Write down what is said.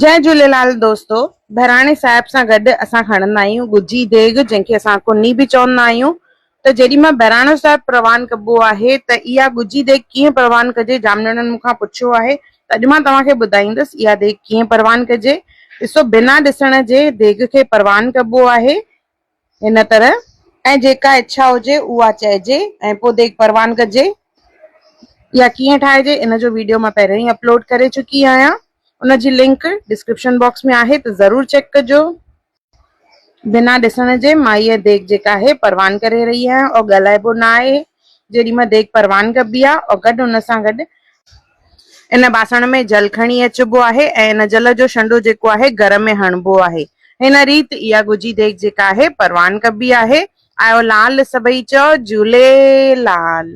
جئي جهوليلال دوستو بهراڻي صاحب سان گڏ اسان کڻندا آهيون ڳجهي ديڳ جنهن کي اسان ڪني به چوندا آهيون ته جيڏي مهل بهراڻو صاحب پروان ڪبو آهي ته اها ڳجهي ديڳ ڪيئن پروان ڪجي جام ڄڻن مون کان پڇيو آهي ته اڄ مان توهان کي ٻڌائيندس اها ديڳ ڪيئن پروان ڪجي ڏسو بنا ڏسڻ جي ديڳ کي پروان ڪبو آهي هن طرح ۽ جيڪا اڇا هجي اها چئجي ۽ پوء ديڳ پروان ڪجي يا ڪيئن ٺاهجي ان جو ويڊيو مان پهريون ئي اپلوڊ ڪري چڪي آهيان ان جي لنڪ ڊسڪرپشن باڪس ۾ آهي ته ضرور چيڪ ڪجو. بنا ڏسڻ جي مان هيء ديڳ جيڪا آهي پروان ڪري رهي آهيان اور ڳالهائبو نه آهي جيڏي مهل ديڳ پروان ڪبي آهي اور گڏ ان سان گڏ ان باسڻ ۾ جل کڻي اچبو آهي ۽ ان جل جو شنڊو جيڪو آهي گهر ۾ هڻبو آهي. هن ريت اها ڳجهي ديڳ جيڪا آهي پروان ڪبي آهي. آيو لال سڀئي چئو جهوليلال.